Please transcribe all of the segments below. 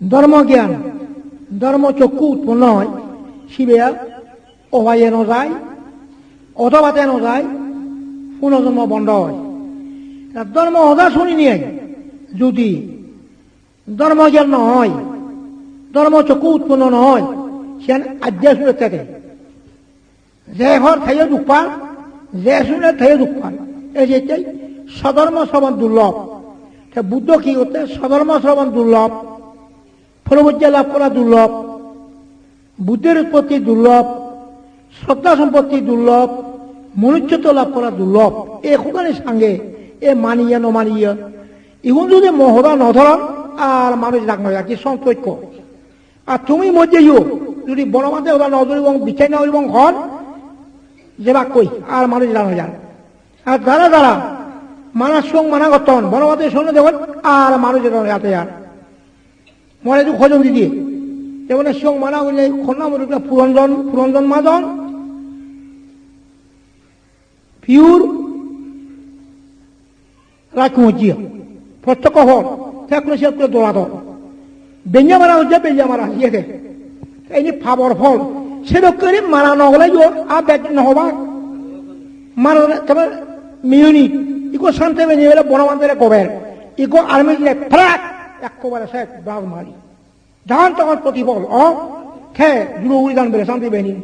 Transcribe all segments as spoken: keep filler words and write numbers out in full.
Dhormo gyan, dhormo chokku utponno oi, sibe ar obaye no jai, odhopate no jai, punojonmo bondo oi. Ar dhormo hoda suninei judi dhormo gyan no oi, dhormo chokku utponno no oi, siyan ajja sure thede. Je por teyo duk pan, je sune teyo duk pan. Ei je ettei sodhormo srobon durlob. Te Buddho hi hotte? Sodhormo srobon durlob, probojja lab gora durlob, Buddhor utpotti durlob, sroddha sompotti durlob, monussotto lab gora durlob. Ei hodani sange, ei maniye no maniye, igun judi mo hoda no dhoron, ar manuj rag no jar, ki sontosh hoi. Ar tumi mojjeyo, judi Bonobhante hoda no dhuribong, bichchar no dhuribong hon, jebak koi, ar manuj rag no jar. Ar jara jara mana song mana gotton, Bonobhante song no degon, ar manuj rag no jate ar. More idu hojon didi. Jemon song mana golle honna murubbi Puranjan, Puranjan Mahajon, pure Rajkumar jiye. Protyokho hor, te ekkune se ekkune dola dor. Benya mara hojje, benya mara hojje de. Te ini pabor phol. Sedokke guri mara no gole yo, a bek no hoba. Mara tebe miyuni. Iko sante beni bele Bonobhantere gober. Iko army le prak. Ekkobare se bag mari. Jan tokon protipol, o, te juro guri jan bele santi beni.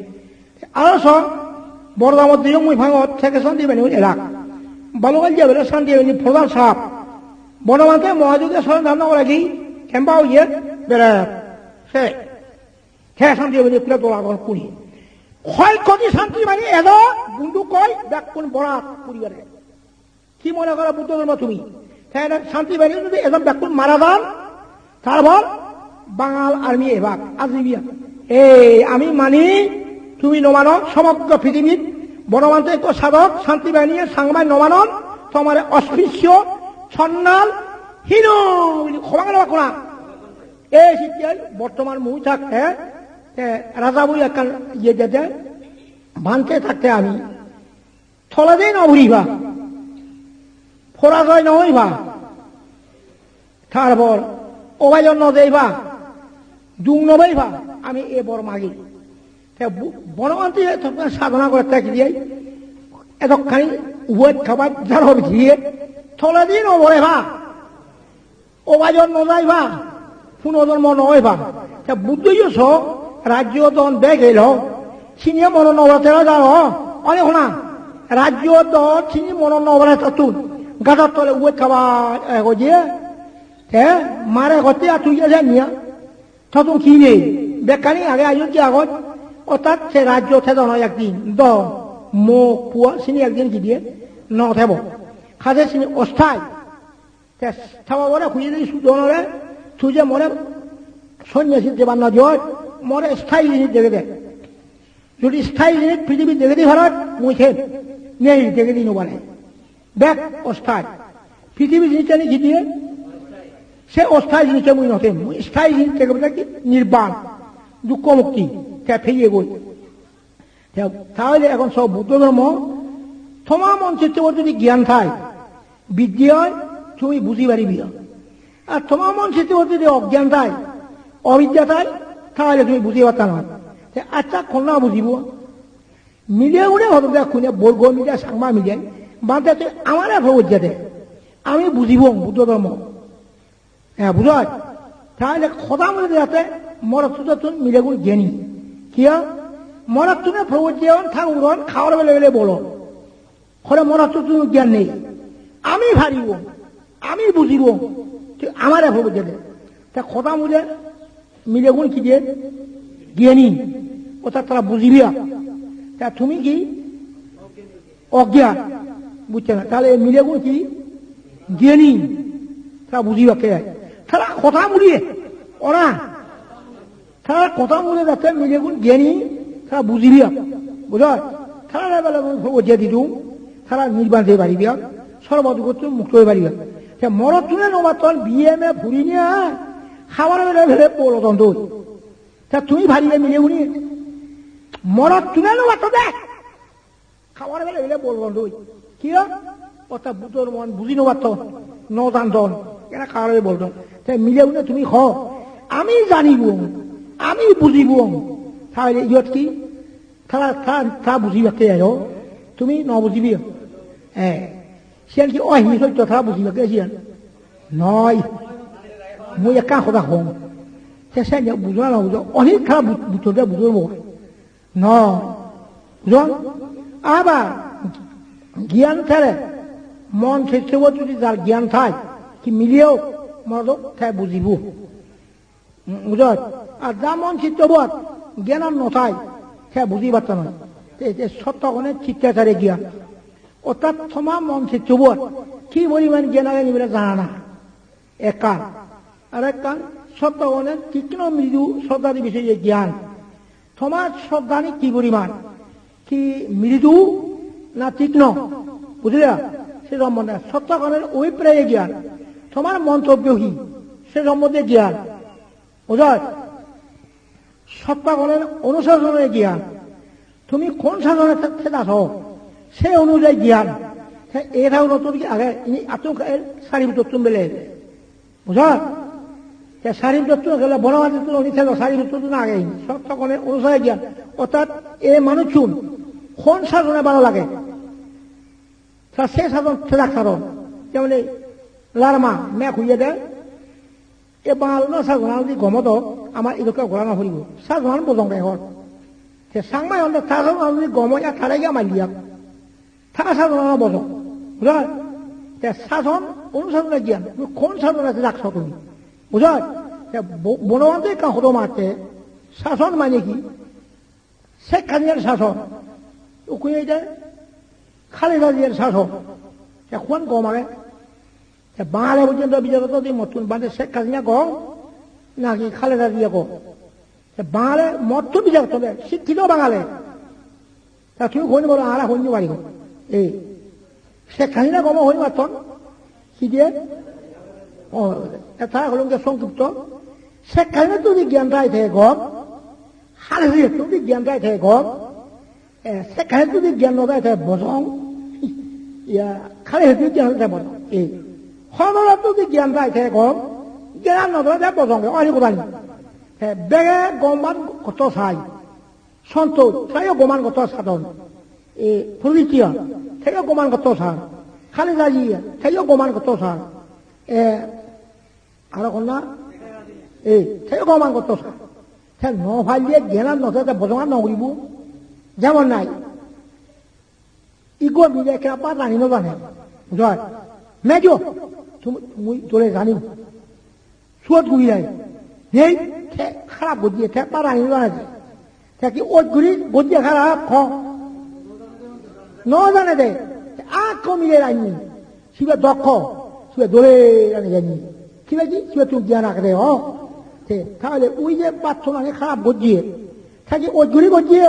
Aro so, bor damot diyong mui pangot, te ke santi beni elak. Balo gal je bele santi beni prodhan sap. Bonobhante mohajuddhe soron dhan nogore gi, kemba oye, bele, se. Te santi beni pura dola gon kuni. Hoi koti santi beni edo, bundu koi, bekkun borat, puribare. Ki mone goro Buddho dhormo tumi? Te ene santi beni jodi ejon bekkun mara jan, tarpor Bangal army ebak, ajibiya. Ei, ami mani, tumi no mano, somogro prithibit Bonobhante ekko sadhok, santi beni sangmai no manon, tomare osprisyo, sonnal, hino, bili hobang no kuna. Ei sikke bortoman mui thakte, te raja bui ekkan iye dede, bhante thakte ami. Toledi no puriba, porajoy no oiba, tarpor obayon no jeiba, duk no peiba, ami ei bor magi. Te bu-, Bonobhante edokkani sadhona gore te ki diye, edokkani ubot khabar jaro bidiye, toledi no poreba. Obajon no jaiba, punojonmo no oiba. Te Buddho yo so, rajyo dhon bek elo, sini mono no bore tera jaro, one hona, rajyo dhon sini mono no bore tattun, gadar tole uwe khabar ego je, te mare gotte atu ye janiya, tattun ki nei, bekkani age ayon je agot, ortat se rajyo te dono ekdin, do, mo, pua, sini ekdin ki diye, no tebo. Kaje sini osthai, Te ta babore hujedi Sudonore, "Tui je more sonnyasit jebar no diyoch, more sthayi jinis degei de. Jodi sthayi jinis prithibi degei di paros, mui them." Nei, degei di no pare. Bek osthayi. Prithibi jinisani hi diye? Se osthayi jinis mui no them. Mui sthayi jinis degei bole ki? Nirban. Dukko mukti. Te peye goi. Te, tahole ekhon so Buddho dhormo, toma mon chitto jodi gyan thai, biddhi oi, tumi buji pariba. Ar toma mon chitto jodi ogyan thai, obidya thai, tahole tumi buji parta noi. Te accha, honna bujibo? Mile une hodo de kune, Borgo mile, Changma mile, bhante tui amare probojja de. Ami bujibong Buddho dhormo. He, bujoj? Tahole hoda mone jate morottunottun milegun gyani. Kiya? Morottune probojje on, thakur on, khabar bele bele bolon. Hole morottunottun gyan nei. Ami paribong, ami bujibong, tui amare probojje de. Te hoda mone milegun ki de? Gyani. Orthat tara bujiba. Te tumi ki? Ogyan. Bujcho na? Tahole ei milegun hi? Gyani. Tara bujibakke. Tara hoda mone. Ora. Tara hoda mone jate milegun gyani. Tara bujiba. Bujoj? Tara bele bele ujja didung. Tara nirban jei pariba. Sorbo dugottun mukto oi pariba. Te morottune no patton, B M A puri niya. Khabar bele bele bolodon doi. Te tumi pariba milegune? Morottune no patton de. Khabar bele bele bolodon doi. Kiya? Orthat Buddho dhormo buji no patton, no janton. Ekkena khabar bele bolodon. Te milegune tumi ho. Ami janibong, ami bujibong. Tahole iyot hi? Tara, tara, tara bujibatte aro. Tumi no bujiba. Eh. Siyan hi ohinni sotto tara bujibatte siyan? Noi. Mui ekkan hoda hong. Te siyan je bujo na no bujo, ohinni tara bu-, bujjode bujo mo. No. Bujon? Abar gyan thele, mon sechchobot judi jar gyan thai, hi mile ok, morot ok, te bujibo. Bujoj? Ar ja mon sechchobot gyan ar no thai, te buji patto noi. Te, te sotto gone chitte thare gyan. Orthat toma mon sechchobot hi poriman gyan age ni bole jana na. Ekkan. Ar ekkan, sotto gone tikno mridu sroddhadi bisoye gyan. Tomar sroddhani hi poriman? Hi mridu na tikno? Bujile? Se sombonde sotto goner obhipraye gyan. Tomar montobyo hi? Se sombonde gyan. Bujoj? Sotto goner onusasone gyan. Tumi hon sasone te-, theda so, se onujayi gyan. Te eta unottun hi age, ini attun ka-, el sari butottun bele. Bujjon? Te sari butottun gele bono manujottun oni thelo, sari butottun age ini. Sotto goner onusare gyan. Orthat e manuchun hon sasone bhalo lage? Ta se sason thedak saron. Jemon ei larma, mek huye de, e Bangal no sason jodi gom odo, ama idokke gora no poribo. Sason bojong de hor. Te Changma honde ta sason jodi gom oy, tare gya maliya. Ta sason bojong. Bujjon? Te sason, onusason gyan. Tumi hon sason thedak so tumi? Bujjon? Te bo-, Bonobhante ekkan hoda matte, sason mane hi? Sheikh Hasina'r sason. Ukku ei je Khaleda Ziar sason. Te hon gom age? Te Bangale porjonto bichar gotte di mottun bade Sheikh Hasina gom naki Khaleda Zia gom? Te Bangale mottun bichar gotte, sikkito Bangale. Ta tumi hoi no paro, ara hoi no paribo. Ei. Sheikh Hasina gom hoi patton? Hi diye? O, eta holong je songkipto. Sheikh Hasina jodi gyan thai te gom, Khaleda Ziar jodi gyan thai te gom, e, Sheikh Hasina jodi gyan no thai te bojong, iya, Khaleda Ziar jodi gyan thai te bojong. E, Honorot jodi gyan thai te gom, gyan no thai te bojong, ani kotani. Te bege goman gotto sai. Santosh, teyo goman gotto sadon. E, Proditya, teyo goman gotto san. Khaleda Zia, teyo goman gotto san. E, aro honna? E, teyo goman gotto san. Te no palle gyanan no thele te bojongan no guribo. Jemon nahi. Iggo mile ekkena barani no jane. Bujjon? Mejo, tum-, mui tore jani. Suot guri jai. Nei, te harap gojje, te barani no jane de. Te hi oj guri gojje harap, ho? No jane de. Te ar ekko mile jani. Sibe dokko. Sibe dole jane jani. Sibe hi? Sibettun gyan agede, ho? Te, tahole ui je batto mane harap gojje. Te hi oj guri gojje?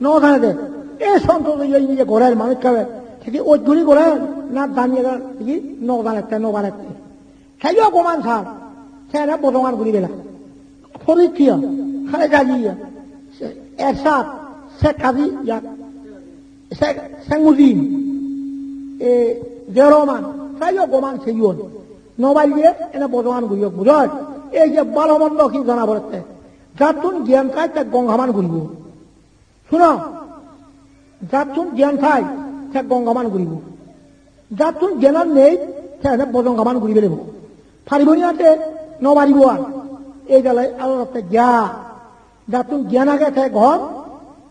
No jane de. E Santosh je indi je gorer manuj hebe. Te hi oj guri gorer? Na janiye gorer? Te hi no jane de, no jane de. Teyo goman san. Te ene bojongan guri bela. Proditya, Khaleda Zia, Ershad, Sheikh Kazi, ya, Sheikh, Sheikh Mujib, e, Ziaur Rahman, teyo goman seyon. No palle ene bojongan guriyo, bujjon? Ei je bhalo mondo hi jana porette. Jattun gyan thai te gom haman guribo. Suno, jattun gyan thai, te gom haman guribo. Jattun gyan ar nei, te ene bojong haman guri pelebo. Paribo ni ate? No paribo ar. Ei dalai aro te gyan. Jattun gyan age te gom,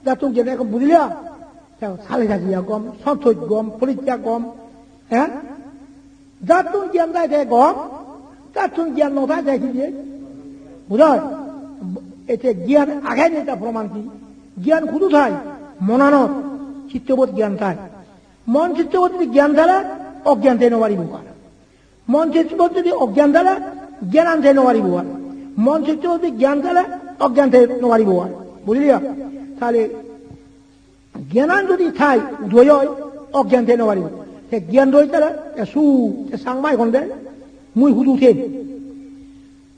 jattun gyan age gom, bujila? Te Khaleda Zia gom, Santosh gom, Proditya gom, eh? Jattun gyan thai te gom, jattun gyan no thai te hi diye? Bujjon? Ete gyan age nei ta proman hi? Gyan hudu thai? Monanot, chittobot gyan thai. Mon chittobot jodi gyan thale, ogyan thei no paribo ar. Mon chittobot jodi ogyan thale, gyanan thei no paribo ar. Mon chittobot jodi gyan thale, ogyan thei no paribo ar. Bujiliyo? Tahole gyanan jodi thai, udoy oi, ogyan thei no paribo. Te gyan roi thale, te su, te Changmai honde, mui hudu them.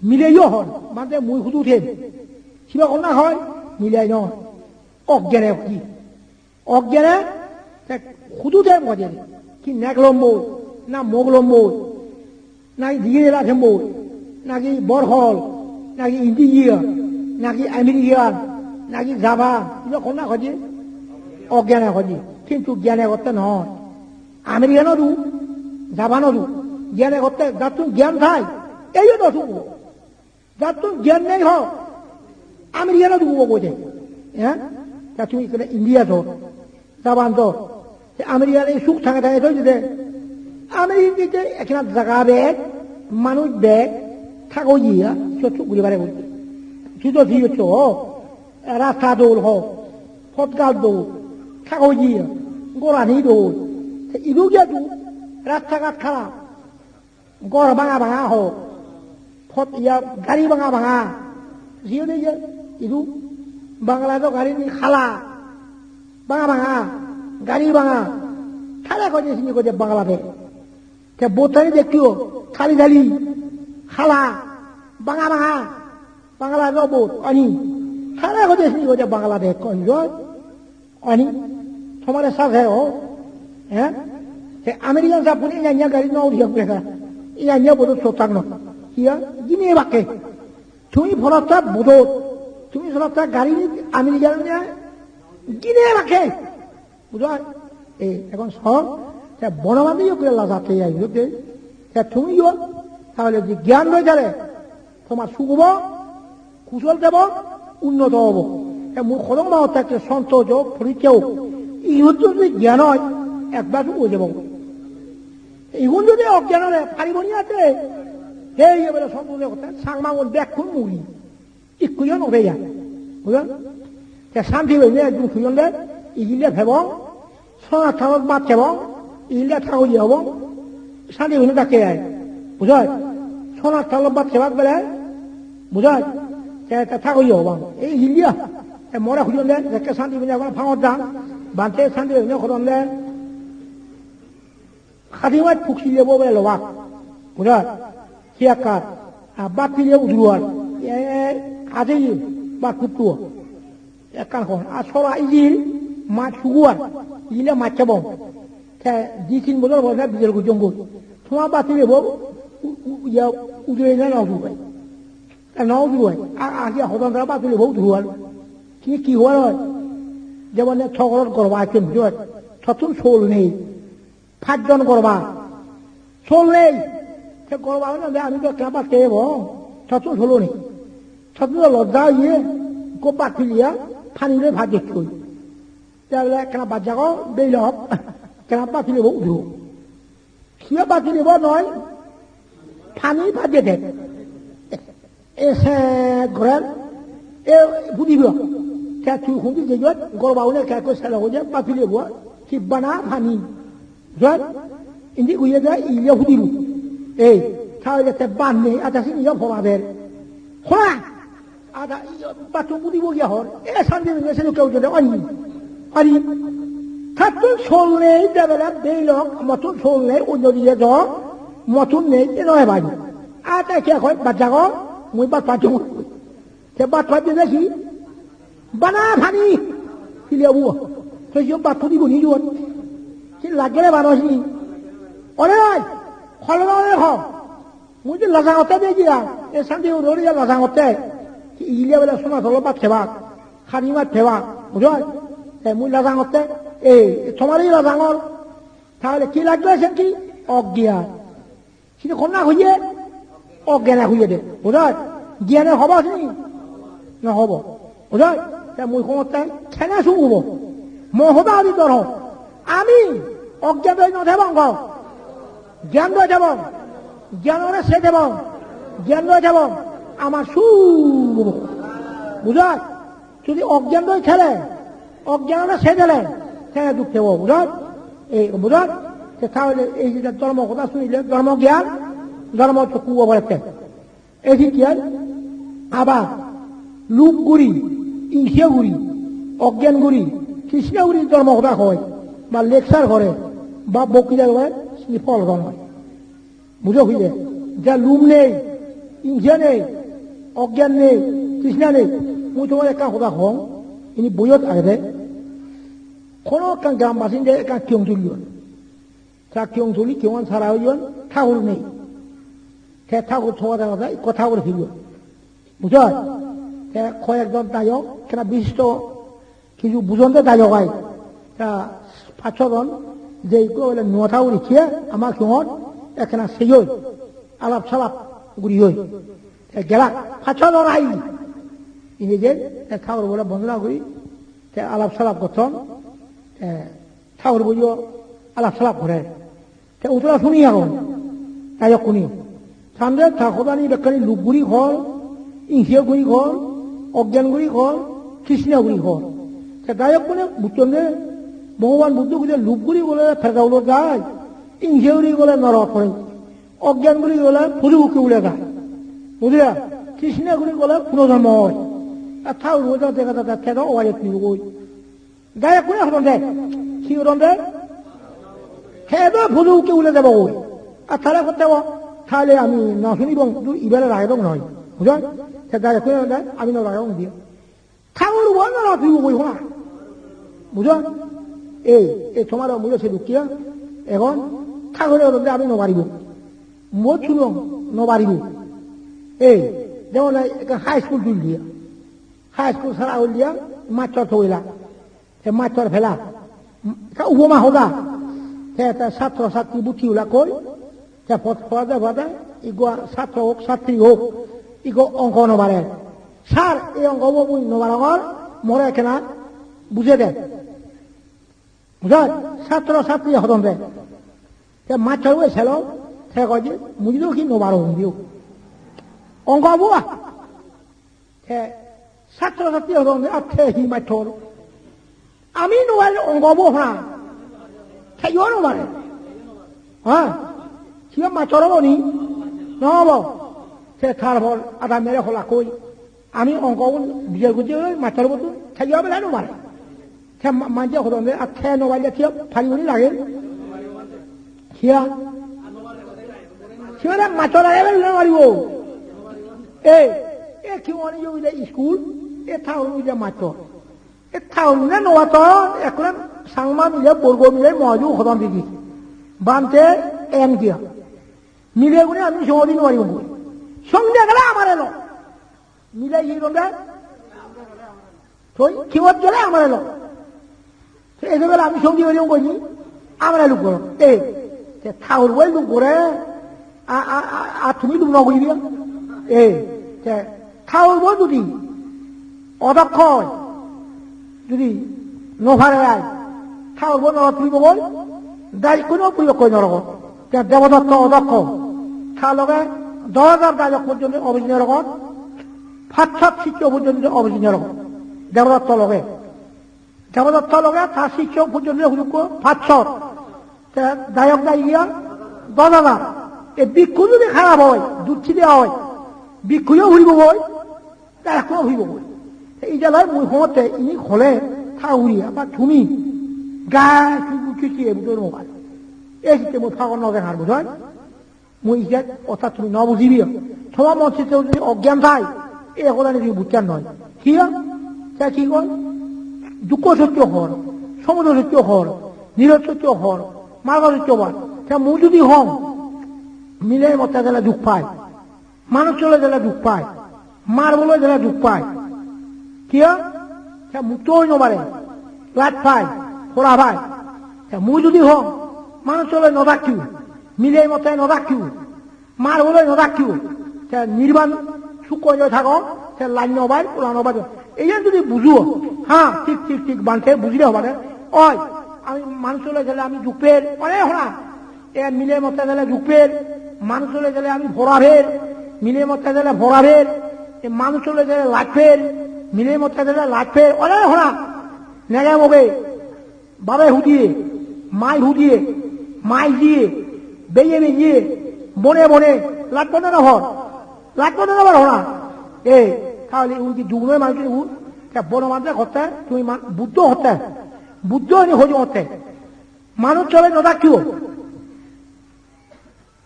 Mileyo hon, bhante mui hudu them. Sibe honna hoi, milei noi. Ogyane hoi. Ogyane, te hudu them hoide. Hi nek lomboi, na mok lomboi, na hi digir ela themboi, na hi bor hol, naki India, naki American, naki Japan, ibe honna hoje? Ogyane hoje. Kintu gyane gotte noi. American odu, Japan odu. Gyane gotte, jattun gyan thai, eiyo do sugo. Jattun gyan nei ho, American odu sugo hoje. Eh? Ta tumi ikkene India to, Japan to. Te American ei suk thange thange thoi dide. American je ekkena jaga bek, manuj bek, thagoye, sot suk guri pare guri. Sudo thiyo cho, rasta dol ho, potgal dol, thagoye, gorani dol. Te idu giya du, rasta ghat kharap. Ghor banga banga ho. Pot iya gari banga banga. Jiyo de ye, idu Bangladesh gari ni hala. Banga banga. Gari banga. Tare hoje sini hoje Bangladesh. Te botani dekkiyo. Thali thali. Hala. Banga banga. Bangladesh bot. Ani. Tare hoje sini hoje Bangladesh. Kon joy. Ani, tomare sase o, eh? Te American sappune iya iya gari no uriya pure ka. Iya iya bodo sotak no. Iya, gine bakke. Tumi phoratta bodo. Tumi phoratta gari ni American ne gine bakke. Bujo? E, ekhon so, te bono bande yo kure lajate ya, bujo? Te tumi yo, tahole je gyan roi thale, tomar suk obo, kusol debo, unnoto obo. Te mui hodong ma otte ekka sonto jo, porikke ok. Igun jodi gyan oi, ekbar suk oi jebo. Igun jodi ogyan ole, paribo ni ate? He iye bole sonto jo otte, Changmagun bekkun muri. Ikkuyo no peya. Bujon? Te santi benne ekdin suyon de, igille pebong, sonar thalot bhat hebong, igille thagoye hobong, santi benne dakke ai. Bujoj? Sonar thalot bhat hebat bele, bujoj? Te, te thagoye hobong. Ei igille, te more huyon de, jekke santi benne agon pangot dan, bhante santi benne hodon de. Hadi mach puk sile bo bele lobak. Bujoj? Hi ekkan. A, bhat pile udruar. E, aje ye, bhat puk tuo. Ekkan hon. A, sora ijil, mach suguar. Ijile mach kebong. Te di tin bojor bojor bijor gujong goi. Toma bhat pile bo, u, u, ya, udre na na udre. Te na udre. A, a, ya hodon dara bhat pile bo udruar. Ki, ki huar oi? Jemon e thogorot gorba akken, bujoj? Tottun sol nei. Pajjon gorba. Sol nei. Te gorba hoi na de, ami do ekka bhat hebo. Tottun solo nei. Tottun do lojja oye. Ekko bhat piliya, pani loi bhat jettoi. Te bole ekkana bhat jago, beilok. Ekkana bhat pilibo uduro. Siyo bhat pilibo noi. Pani bhat jede. E se gorer, e hudibo. Te tui hundi jeyot, gorba une ke ko selo hoye, bhat pilibo, ki bana pani. Jor, indi guye de, ile hudibo. Ei, tahole te bhat nei, ada sini yo pora ber. Hora! Ada, iyo, bhat to hudibo giya hor. E sandi ne selo ke ujode, ani. Ani. Tattun sol nei, de bele, beilok, mottun sol nei, onno diye do, mottun nei, e noi bani. Ata ke hoi, bhat jago, mui bhat pajjo. Te bhat pajjo de ki? Bana pani. Pile bu. Te yo bhat pudi buni juon. Ki lagele bana si. Ore oi. Kholo ore kho. Mui je lajangotte de jiya. E sandi uri lajangotte. Ki ile bele sona tolo bhat kheba. Khani bhat kheba. Bujoj? Te mui lajangotte. E, tomare lajangor. Tahole ki lagbe sen ki? Ogyan. Sini honna hoye? Ogyane hoye de. Bujoj? Gyane hobo sini? No hobo. Bujoj? Te mui homotte kene sugubo. Mo hoda adi dor ho. Ami ogyan oi no thebong go. Gyan oi thebong. Gyan ore se thebong. Gyan oi thebong. Amar sugubo. Bujoj? Jodi ogyan oi thele, ogyan ore se thele, te duk thebo, bujoj? Ei, bujoj? Te tahole ei je dhormo hoda sunile, dhormo gyan, dhormo chokku obo ette. Ei je gyan, aba, lub guri, ingse guri, ogyan guri, trishna guri dhormo hoda hoi, ba lecture gore, ba boktita gore, sini phol gom oi. Bujo hoile, ja lub nei, ingse nei, ogyan nei, trishna nei. Mui tomare ekkan hoda hong, ini boiyot agede. Hono ekkan gambasinde ekkan kiyong tullon. Ta kiyong tuli, kiyongan sara oyon, thagur nei. Te thagur thoga jaga jai, ekko thagur pilon. Bujhoj? Te hoyekjon dayok, ekkena bishisto hissu bujonde dayok ai. Ta pach sojon je ikko bole nuo thagur ikkiye ama siyot ekkena seyoi, alap salap guriyoi. Te gelak pach sojon ai. Indi je te thagur bole bondona guri te alap salap gotton. Te thagur boyo alap salap gorer. Te udora suni agon, dayokkune. Sande ta hodani bekkani lub guri hor, ingse guri hor, ogyan guri hor, trishna guri hor. Te dayokkune bujjon de Bhogoban Buddho hoide lub guri gole pejo ule jai, ingse guri gole norok pore, ogyan guri gole poju pokke ule jai. Bujila? Trishna guri gole punojonmo oi. Ar thagur bo dega jade te do obaje tui goi. Dayokkune hodon de. Hi hodon de? Te do poju pokke ule jebogoi. Ar tare hotte bo, "Tale ami no sunibong, du ibere ragebong noi." Bujhon? Te dayokkune hodon de, "Ami no ragebong," diye. Thagur bo no ragibogoi hona. Bujhon? Ei, ei tomare mui se dukkiya. Egon thagure hodon de ami no paribo. Mui sunong, no paribo. Ei, jemon ei ekkan high school tuli diya. High school sara oi diya, mastor thogila. Te mastor pela. Ekka upoma hoda. Te, te satro satri bhorti olakkoi. Te pot-, porade porade, ikko satro hok, satri hok, ikko ongko no parer. "Sir, ei ongkobo mui no parongor, more ekkena bujei de." Bujhoj? Satro satri hodon de. Te mastor bo selo, te hoi je, "Mui do hi no parong diyo. Ongkobo a." Te satro satri hodon de, "Ar te hi mastor? Ami no parle ongkobo hona?" Te yo no pare. Ha? Sibe mastor obo ni? No obo. Te tar por ada mere hola koi. Ami ongko gun bijor gojje oi mastor obo tun. Te yo bele no pare. Te ma-, manje hodon de, "Ar te no parle te paribo ni lage?" Hiya? Sibere mastor age bele no paribo. Ei, e ki oni yo bile school, e tha oni je mastor. E thagur mile no atton, ekkore Changma mile, Borgo mile, moju hodon didi. Bhante en kiya. Mile gune ami songodi no paribong goi. Songde gele amare lo. Mile hi ronde? Toi kiot gele amare lo. Te ejo gele ami songdi paribong goi ni? Amare luk goro. E, te thagur boi luk gore. A, a, a, a, tumi luk no guriba. E, te, thagur bo judi odokko oi, judi no pare ai, thagur bo norok puribo goi, dayokko no puribo goi norok. Te Debodotto odokko, ta loge dos hajar dayok porjonto obiji norok, pachshot siccho porjonto obiji norok. Debodotto loge. Debodotto loge ta siccho porjonto hudukko pachshot. Te dayok dayiya dos hajar. E bhikkhu judi harap oi, dusside oi, bhikkhuyo puribo goi, dayokko puribo goi. Te ijale mui hongotte ini hole thagur iye, ba tumi gai tui bujjho siye bujjho no pai. E sitte mui pagor no deng ar bujhoi. Mui ijat othat tumi no bujiba. Toma mon sitte judi ogyan thai, e hodani tumi bujjar noi. Kiya? Te ki hoi? Dukkho sotto hor, somudro sotto hor, nirod sotto hor, margo sotto hor. Te mui judi hong, mile motte gele duk pai, manuj ole gele duk pai, mar bole gele duk pai. Kiya? Te mukto oi no pare, laj pai, hora pai. Te mui judi hong, manuj ole no dakkibo, mile motte no dakkibo, mar bole no dakkibo, te nirban sukko oi thago, te laj no pai, hora no pai. Eyan judi bujo, ha, thik, thik, thik, bhante bujile hobo de. Oi, ami manuj ole gele ami duk per, ore hora. E mile motte gele duk per, manuj ole gele ami hora per, mile motte gele hora per, e manuj ole gele laj per, mile motte gele laj per, ore hora. Nege moge, babe hudiye, mai hudiye, mai jiye, beye beye, bone bone, laj bone no hor. Laj bone no hor hora. E, tahole un ki duk noi manuj un? Te bono manje hotte, tumi man-, Buddho hotte. Buddho ini hojo hotte. Manuj ole no dakkibo.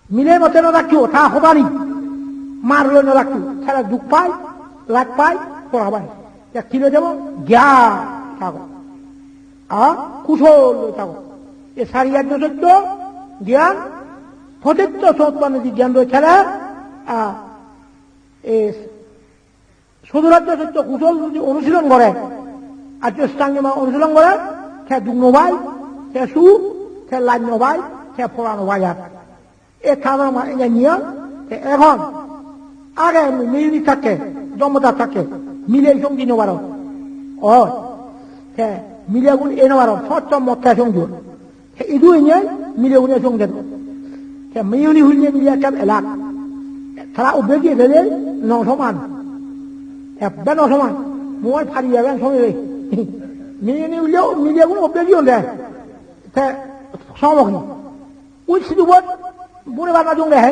Mile motte no dakkibo, ta hodani. Mar loi no dakkibo. Tara duk pai, laj pai, hora pai. Te ki loi jebo? Gyan thago. A, kusol loi thago. E sari ajjo sotto, gyan, potitto somot panno jodi gyan loi thele, a, e Sodorajjo sotto kusol jodi onusilon gore, Arjo Ostangimar onusilon gore, te duk no pai, te suk, te laj no pai, te pora no pai ar. E tador ma-, e niyom, te ekhon age mui miyuni thakke, jommodar thakke, mile song di no paron. Oi, te milegun ei no paron, sot sot motte song diyon. Te idu ene milegune song dedon. Te miyuni hulle mile ekkan elak. Tara ubbe diye dede no soman. Ebbe no soman. Mui pari eben somi re. Miyuni hulle milegun ubbe diyon de. Te somogi. Ui sidubot bure bana jong de he.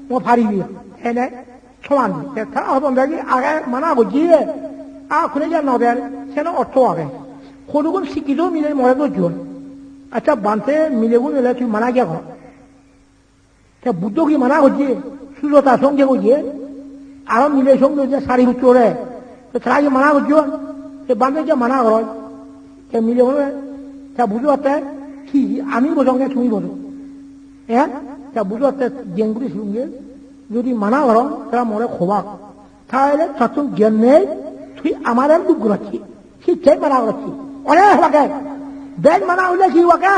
Mui pari diye. Ene. Soman di. Te tara hodon dagi age mana gojje, a kune je no der, seno ortho age. Hodugun sikkito mile more dojjon. Accha, Bhante, milegun ele tui mana kiya gor? Te Buddho hi mana gojje? Sujata songhe gojje. Aro mile songhe gojje Sariputro re. Te tara hi mana gojjon? Te Bhante je mana goroi. Te milegun, te bujo atte, hi, ami bojong ne tumi bojo? Eh? Te bujo atte jenguri silunge. Jodi mana goron, tara more hobak. Tahole tottun gyan nei, tui amare duk gorocchi. Sikkei mana gorocchi. Ole hobake, bej mana hole hi hobake?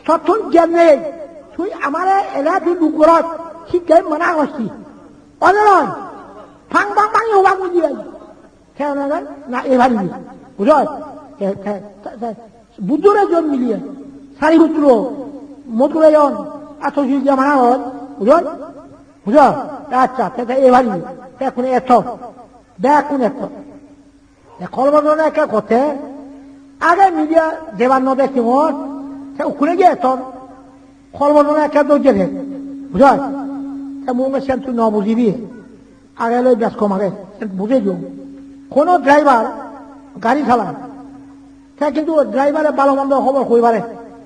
Tottun gyan nei, tui amare ele tui duk goroch. Sikkei mana gorocchi. Ole loi, pang pang pang hobak buji bai. Te onagan na e paribi. Bujoj? Te, te, te, te, Buddhore jon miliye. Sariputro, Modgure jon, atto sujja mana hon. Bujoj? Bujoj? Accha, te, te e paribi. Te ekkune etto. Te ekkune etto. Te kolbodona ekke kotte. Age miliye jebar no dekkingor. Te ukkune je etton. Kolbodona ekke dojje de. Bujoj? Te mui sen tui no bujibi. Age loi bej kom age, bujei diyo. Hono driver gari salai, te hintu driver-e bhalo mondo hobor hoi pare.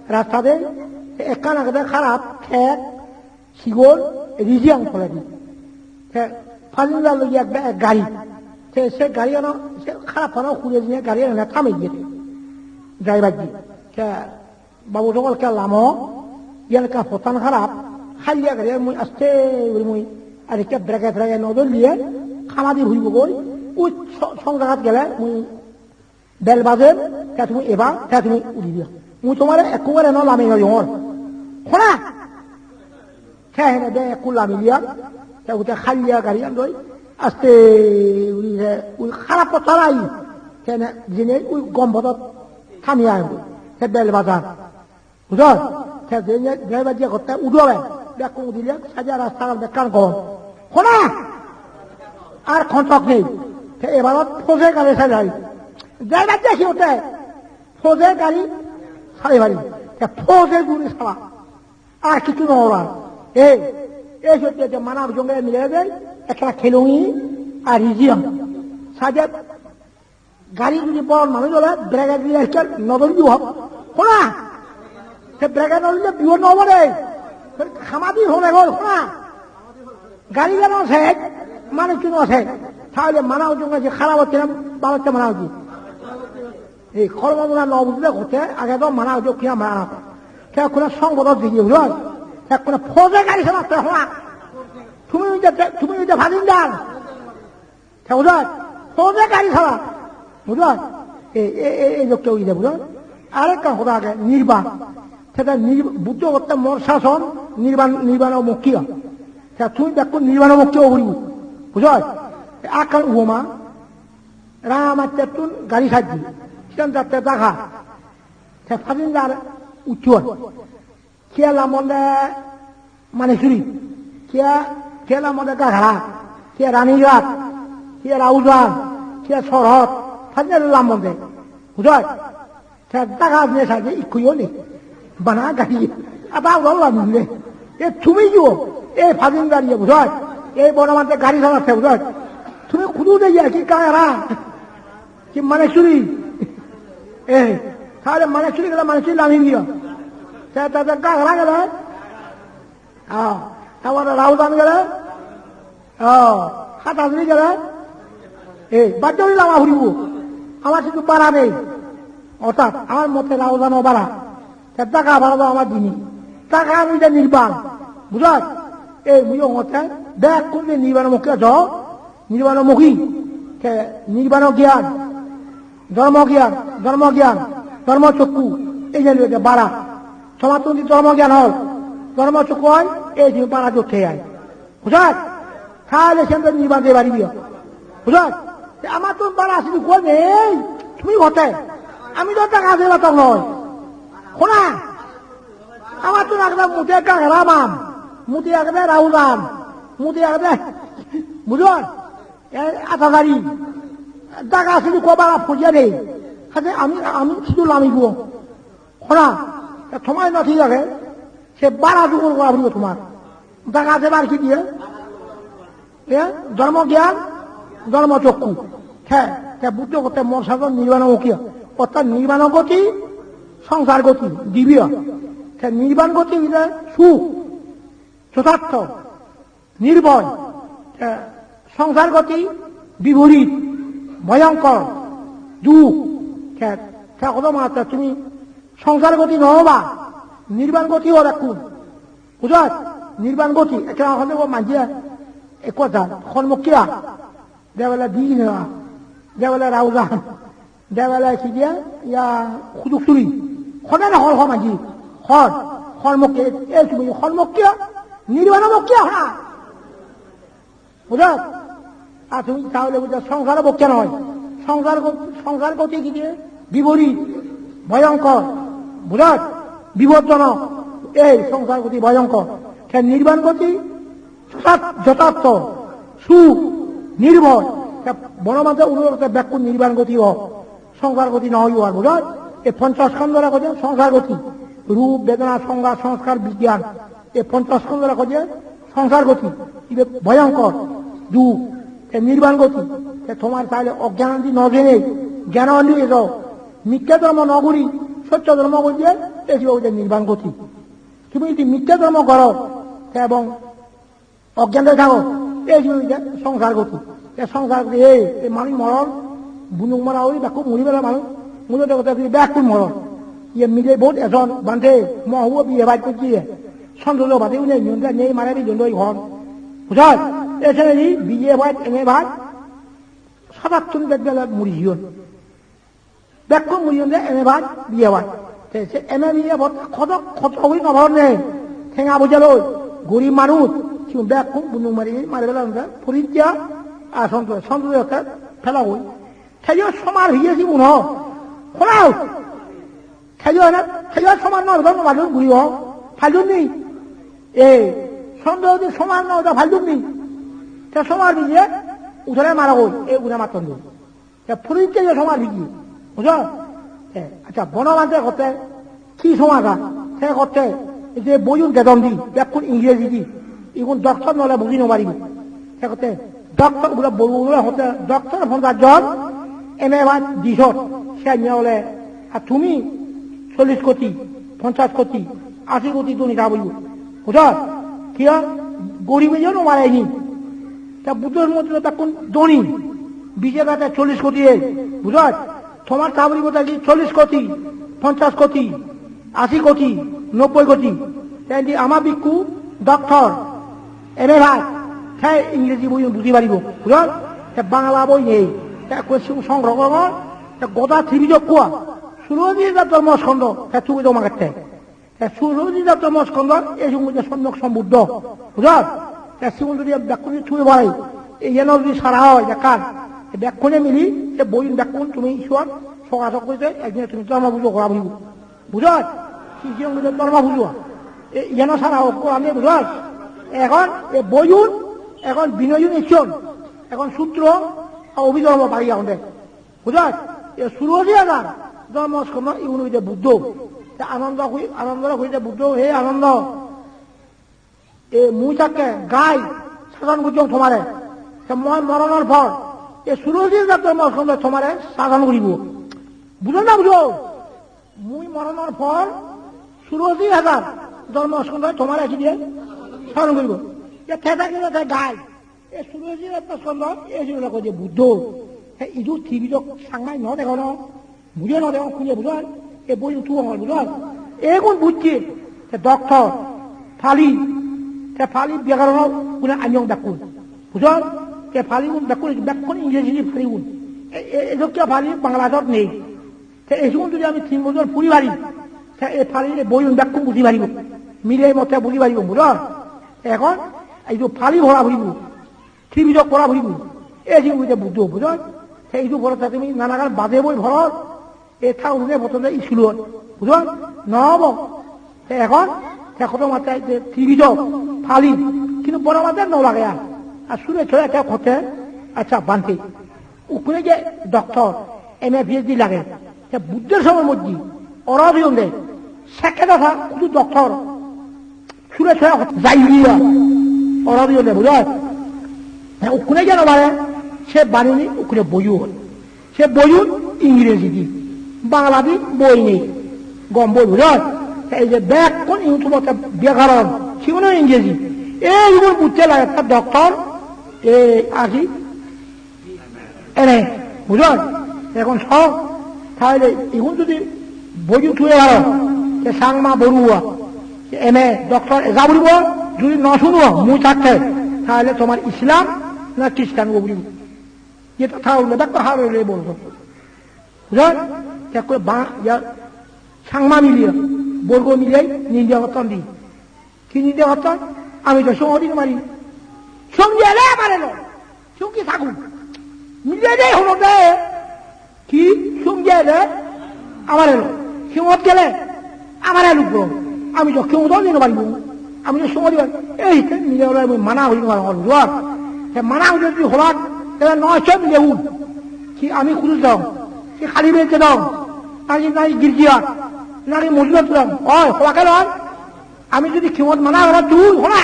Rasta de ekkan agede harap, thek, sigon, rijiyang toledi. Te passenger loi ek, ek gari. Te se gari ano, se harap ano hure jine gari ano thamei diye. Driver di. Te Babu sogol ke lamo, iyan ekka pottan harap, haliya gari mui aste guri mui, ar ekka brake trake no dholle, hamadi huibo goi, ui so-, song jagat gele mui bel bajem, te tumi eba, te tumi udi diya. Mui tomare ekku bare no lami no diyongor. Hona! Te hene de ekku lami diya, te ute haliya gari an doi, aste guri he, ui harap pottan ai, te ne jine ui gom podot thami ai, te bel bajar. Bujoj? Te je driver je gotte udu obe, bekkun udile, saja rastagan bekkan gom. Hona! Ar kontok nei. Te ebarot phoje gari salai. Driver je hi hotte? Phoje gari salai pari. Te phoje guri sala. Ar kichu no obar. Ei, ei sotte je mana jonge mile de, ekkena khelongi, ar rijiyang. Saja Gari judi bor manuj ole brake dile ekka no dhorile hok. Hona? Te brake no dile biyo no mare. Hamadi hone goi, hona? Gari gano sej, manuj no sej. Tahole mana ujung je harap hotte na bhalo hotte mana uji. Ei kormo guna no bujile hotte age do mana uji kiya mana. Te ekkuna songbodo dige uloi. Te ekkuna phoje gari sala te hona? Tumi uje, tumi uje bhagin dan. Te bujoj? Phoje gari sala. Bujoj? Ei, ei, ei, ei lokke oide, bujoj? Arekkan hoda age, nirban. Te te nir-, Buddho hotte mor sason, nirban, nirban o mukki o. Te tumi bekkun nirban o mukki o guribo. Bujoj? Te ekkan uoma, Ramatettun gari sajje. Siyan jatte jaga. Te passenger utton. Kiye lammonde Manisuri, kiye, kiye lammonde Gagara, kiye Ranighat, kiye Raujan, kiye Sorhot, pajne lammonde. Bujoj? Te daga ne saje ikkuyo nei. Bana gari. Aba uro lammonde. E tumi yo, e pajin gari bujoj? E bono mante gari salatte bujoj? Tumi kudu de ye ki Gagara? Ki Manisuri? Eh, tahole Manisuri gele Manisuri lami diyo. Te, te, te Gagara gele? Ah, tar pore Raujan gele? Ah, Hathasuri gele? Eh, bajjo guri lama puribo. Amar sidu bara nei. Orthat, amar mote Raujan o bara. Te daga bara do amar jini. Daga ami je nirban. Bujoj? Ei mui ongotte, bekkun je nirban mukhi ajo, nirban mukhi. Te nirbano gyan, dhormo gyan, dhormo gyan, dhormo chokku, ei je loge bara. Tomattun jodi dhormo gyan oi, dhormo chokku oi, ei je bara jotte ai. Bujhoj? Tahole sen to nirban jei paribi. Bujhoj? Te amattun bara sidu ko nei, tumi hote. Ami to daga jeba to noi. Hona? Amattun agede mudi ekka heram am, mudi agede raul am, mudi agede, bujhoj? E, atagari, daga sidu ko bara pojja nei. Hade ami, ami sidu lamibo. Hona, e tomar no thik age, se bara jugur gora puribo tomar. Daga jebar hi diye? E, dhormo gyan, dhormo chokku. Te, te Buddho hotte mor sadon nirban mukhi. Orthat nirban goti, songsar goti, dibe. Te nirban goti hile suk, jothardho. Nirboy, te songsar goti biporit, bhoyonkor, duk, te, te hodo mane tumi songsar goti no oba, nirban goti oba bekkun. Bujhoj? Nirban goti, ekkena hole o manje, ekko jan, hon mokkiya, debele di gine, debele raujan. Debele hi diye, iya, huduk suri. Hode na hor hom aji. Hor, hor mokke, e tumi hor mokke, nirban mokke hona. Bujhoj? Ar tumi tahole bujho songsar mokke noi. Songsar go-, songsar goti hi diye? Biporit, bhoyonkor. Bujhoj? Bipodjonok. Ei songsar goti bhoyonkor. Te nirban goti Jothar-, jothardho, suk, nirboy, te bono manje uno te bekkun nirban goti o, songsar goti no oiyo ar, bujhoj? E ponchoskondhore hoye songsar goti, rup, bedona, songga, songskar, bigyan, e ponchoskondhore hoye songsar goti, ibe bhoyonkor, duk, te nirban goti, te tomar tahole ogyan andi no jene, gyan andi ejo, micche dhormo no guri, sotto dhormo guri je, e sibe hoye nirban goti. Tumi jodi micche dhormo goro, te ebong ogyan oi thago, ei je, ei je songsar goti. Ei songsar goti, ei, ei manuj moron, bunuk mara oi, bekkun muri pele manuj, muro degote tumi bekkun moron. Iye mile bot ejon, bhante, mo huo biye baj gojje. Sondojo bade une nyon de nei mare bi jondo i hon. Bujhoj? Ei se ni biye baj, ene baj, sadattun bej bele muri jiyon. Bekkun muriyon de eme baj, biye baj. Te se eme biye baj, hodo, hodo guri no paron ne. Tenga boja loi, gorib manuj, sigun bekkun bunduk mari, mari pelan de, poritia, ar sonto, sonto de otte, pela goi. Te yo somar hiye sigun ho. Hona. Te yo na, te yo somar no, no, no, guri ho. Paldun ni. E, sonto de somar no, da paldun ni. Te somar biye, utare mara goi, e, utare matton do. Te puritte je somar biji, bujo? Te, accha, Bono Bhante hotte, hi somar ar? Te hotte, ei je boiyun dedon di, bekkun Ingreji di, igun doctor nole buji no paribo. Te hotte, doctor, bole boiyun ole hotte, doctor ponchas jon, eme baj di jon, senne ole, ar tumi chollish koti, ponchas koti, ashi koti dhoni ta boibo. Bujor? Kiya? Goribe je no mare ni. Ta Buddho dhormo to bekkun dhoni. Bije gate chollish koti ei. Bujor? Tomar ta poribo ta ki chollish koti, ponchas koti, ashi koti, nobboi koti. Ta indi ama bhikkhu doctor, eme pass. Te Ingreji boi buji paribo. Bujor? Ta Bangla boi nei. Ta ekko songgroho gor. Ta goda Tripitokko. Suroji ejar dhormo skondo. Ta tumi to magette. Te suroji dhormo skondo, ei sigun hoide Somyok Sombuddho. Bujor? Te sigun jodi bekkun tumi parai, ei iyeno jodi sara oi ekkan, te bekkune mili, te boiyun bekkun tumi isuan sogasok gurite, ekdine tumi dhormo pujo gora puribo. Bujor? Sigun hoide dhormo pujo. Ei iyeno sara ok gorane, bujor? Ekhon ei boiyun, ekhon binoyun ecchon, ekhon sutro, Abhidhormo pari agonde. Bujor? E suroji ejar dhormo skondo igun hoide Buddho. Te Anando hoi-, Anandore hoide Buddho, "He Anando, e mui thakke gai sason gojjong tomare. Te moi moronor por e suroji ejar dhormo skondo tomare sason guribo." Bujor na bujor? Mui moronor por suroji ejar dhormo skondo tomare hi diye sason guribo. E te thakile te gai. E suroji ejar dhormo skondo, e suroji hoide Buddho. Te idu Tripitok Changmai no degono, mui no degong, kune bujor, e boiyun tu hongor bujor. Egun bujje, te doctor, Pali, te Pali byakarono gune anyong bekkun. Bujor? Ei Paligun bekkun, bekkun Ingrejidi Paligun. E, e, edokke Pali Bangladeshot nei. Te ei sigun jodi ami tin bojor puri pari, te ei Pali ei boiun bekkun buji paribo. Mile motte buji paribo, bujor? Ekhon ei je Pali pora puribo, Tripitaka pora puribo. Ei sigun je Buddho, bujor? Te idu pore te tumi nanagan baje boi poror. E thaurune potonde iskulot, bujhon? No obo. Te ekhon, te hodo matte je Tripitaka, Pali, hintu boro matte no lage ar. Ar sure sure ekka hotte, accha, Bhante, ukkune je doctor, M A, P H D lage, te Buddhor somoy moddhe, ora diyon de, sekke dasa, hudu doctor, sure sure hotte jai guri ar. Ora diyon de, bujhon? Te ukkune je no pare, se banini ukkune boiyo. Se boiyun Ingrejidi, Bangaladi boi nei, gom boi, bujhoj? Te ei je bekkun YouTube-ot bekaron, siguno Ingreji. Ei igun bujje lage ekka doctor, ei ar hi, M A, bujhoj? Ekhon so, tahole igun jodi boiyun tui paro, te Changma Borua, te M A, doctor eja puribo, jodi no suno mui thakte, tahole tomar Islam na Christian obo puribo. Ye to thaunne bekko harore bolto. Bujhon? Ekko ba, ya, Changma mile, Borgo mile, ninda gotton di. Hi ninda gotton? Ami to song di no pari. Song dile amare lo. Song ki thaku? Mile de hono de. Hi song dile amare lo. Song gele amare lukko. Ami to keu do di no pari. Ami to song di pari. Ei, te mile ole mui mana hoi no pari. Te mana hoi jodi holat, te no se mile un. Hi ami hudu dong? Hi Kali Berette dong? Naki, naki girjat? Naki mojurot dong? Oi, hola kelon? Ami jodi kemot mana gora dui, hola?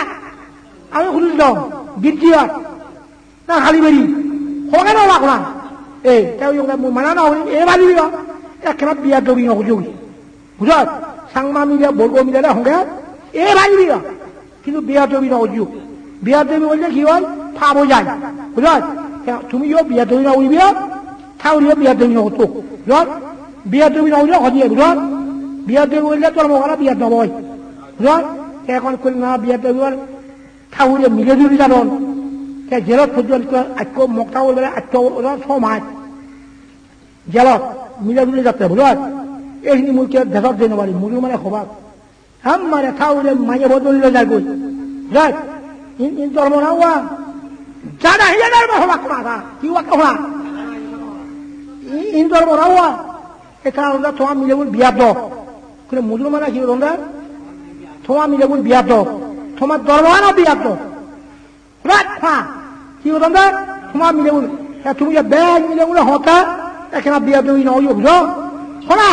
Ami hudu dong? Girjat? Na Kali Beri? Hola kelon hola hola? Ei, te oi hola mui mana no hoi, e bali yo. Ekkena biyadobi no hoi. Bujhoj? Changma mile, Borgo mile na honge? E bali yo. Hintu biyadobi no gojjo. Biyadobi golle hi oi? Pap oi jai. Bujhoj? Te tumiyo biyadobi no guriba, thauriyo biyadobi no gotto. Bujhoj? Biyadobi no golle hodi, bujhoj? Biyadobi golle tor mogala biyad no oi. Bujhoj? Te ekhon kuri na biyadobi gor, thauriyo mile juli jadon. Te jelot pojjonto ekko mok thaur bele ekko ora somaj. Jelot mile juli jatte, bujhoj? Ei hini mui ke dejot jei no pari, mujur mane hobak. Ammare thaure maye bodol lo jai goi. Jai. In, in dhormo na hua. Jada hiya dhormo hua kuma tha. Ki hua ka hua? In, in dhormo na hua. Eta onda thoma mile gun biyadob. Kure mujur mana hi onda? Thoma mile gun biyadob. Thoma dhormo na biyadob. Rat pha. Hi hodon de? Toma milegun. E tumi je bek milegun hoda, ekkena biyadobi no oiyo, bujo? Hona?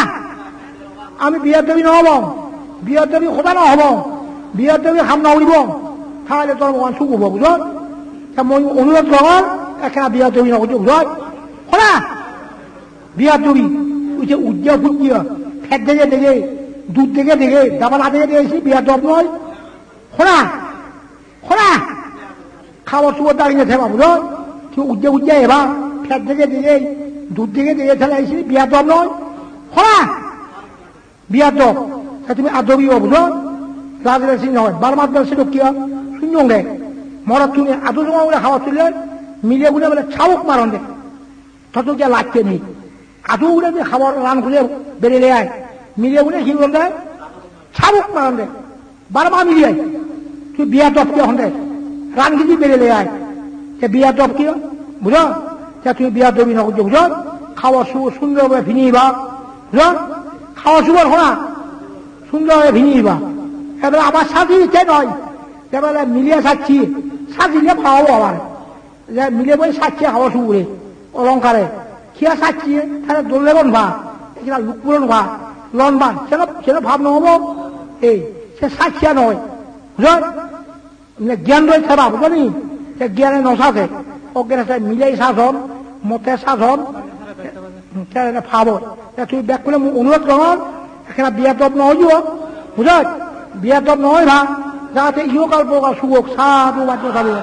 Ami biyadobi no obong. Biyadobi hoda no obong. Biyadobi ham no guribong. Tahole tor monan suk obo, bujo? Te mui onurot gorongor, ekkena biyadobi no gojjo, bujo? Hona? Biyadobi. Oi je ujja pujja, pet dege dege, dud dege dege, dabala dege dege, se biyadob noi. Hona? Hona? Habor subor dagine theba bujo? Tumi ujje ujje eba, pet dege dege, dud dege dege, thele isi biyadob noi? Hona? Biyadob. Te tumi adobi o bujo? Lajire sin noi. Barmat bel sidok kiya? Sunyonge. Morot tumi adu jonga ure habor tulle, mile gune bole chabuk maronde. Toto gya lagte nei. Adu uguredi habor ran guri berele ai. Mile gune hi honde? Chabuk maronde. Barma mile ai. Tui biyadob kiye honde? Ran guri berele ai. Te biyadob kiye? Bujo? Te tui biyadobi no gojjo, bujo? Habor su-, sundor guri piniba. Bujo? Habor subor hona. Sundor guri piniba. Ebare abar saji te noi. Ebare mile saji. Sajile bhalo obo abar. Je milebo sajje habor subore, olongkare. Kiya sajje, tare dol legon pa, ekkena luk puron pa, lon pa, seno, seno pap no obo? Ei, se sajje noi. Bujo? Mane gyan roi theba, bujo ni? Se gyane no saje. Ogyane se mile sajon, mote sajon, te ene pap oi. Te tui bekkune mui onurot gorongor, ekkena biyadob no oiyo. Bujo? Biyadob no oiba, jate ihokal porokal suk ok, sadhu, bhante, sadhu.